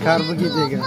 Чикар буги дига.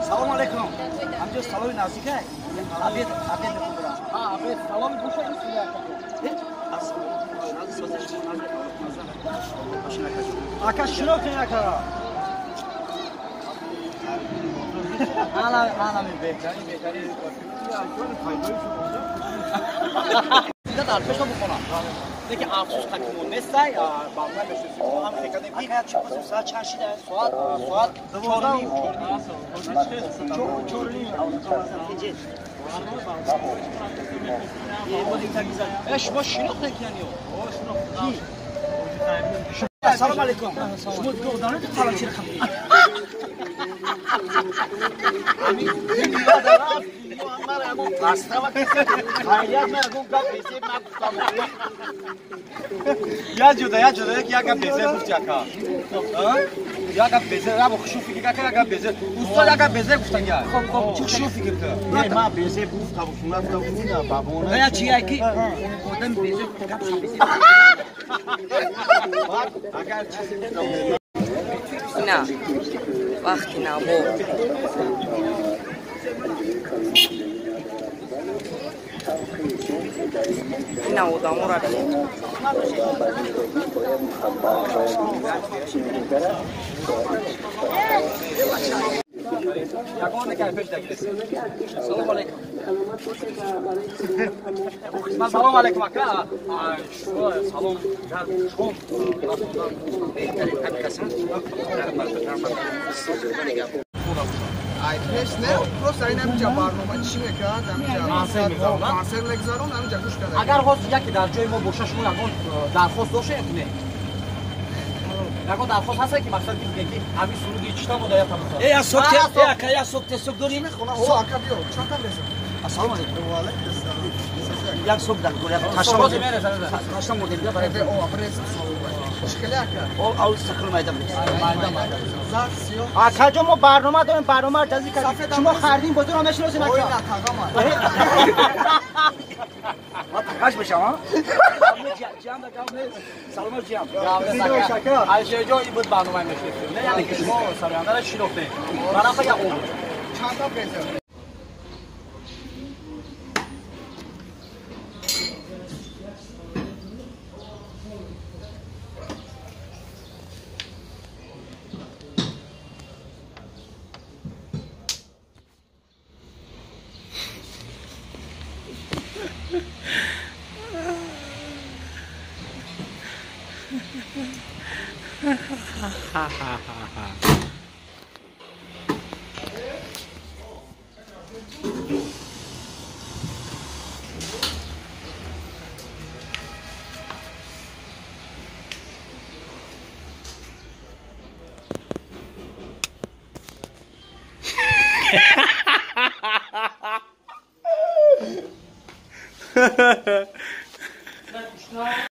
Салом алейкум. Ҳамҷо саломи наздика? Обед, обед мекунам. А, обед, саломи боша ака шинохтин ака. Ана, ана ми беҳтарин, беҳтарин. Дар пешо бухонам. Лекин афсӯс такмон нестай, барнома мешиносем. Мо ҳам фикр кардем ки соат чанд шида? Соат 4:30. 4:30. Шумо шинохтед ки яъне? Салом алейкум. Шумо донед таланчи рақам? Я ҷуда, я ҷуда, як гап безе гуфти ака. Як гап безе, рабо хушу фикр ака, як гап безе. Устод як гап безе гуфтан я. Хоб, хоб, хушу фикр ка. Не, ма безе гуфта, гуфта, гуфта, бабона. Я чи яй ки одам безе гап безе. Агар чизе На, вақти наво. Ина одаморо бинед. Салом алейкум. Салом алейкум ака. Салом дар шом беҳтарин ҳамикасан. Ай пеш не, просто ин ҳаминҷа барнома чӣ мекард, ҳаминҷа консерт мегузарон, ҳаминҷа гӯш карда. Агар ҳозир яке дар ҷои мо боша, шумо ягон дархост дошед не? Ягон дархост ҳаст ки мақсад ки ки ҳамин суруди чита мо дар як тамошо. Э, я сок, э, ака, я сок, те сок дорӣ? О, ака биё, чанд там резам? Ассалому алейкум. Ва алейкум ассалом. Як сок дар гор, як ташна мурдем. Ташна мурдем, бия барои. О, брез, чӣ хеле ака? О, ау сакр майда брез. Майда, майда. Зард, сиёҳ. Ака ҷон, мо барнома дорем, барномаро ҷазӣ кардем. Шумо хардин бозорро мешиносед ака? Ой, на, тағама. Ма тағаш мешам, а? Ҷиам да гап нест. Саломат ҷиам. Алишерҷон, ин буд барномаи мешиносем. Не, яъне ки шумо сарояндаро шинохтед. Манам як обуд. Чанд та брезам? Ha ha ha ha. Ha ha ha.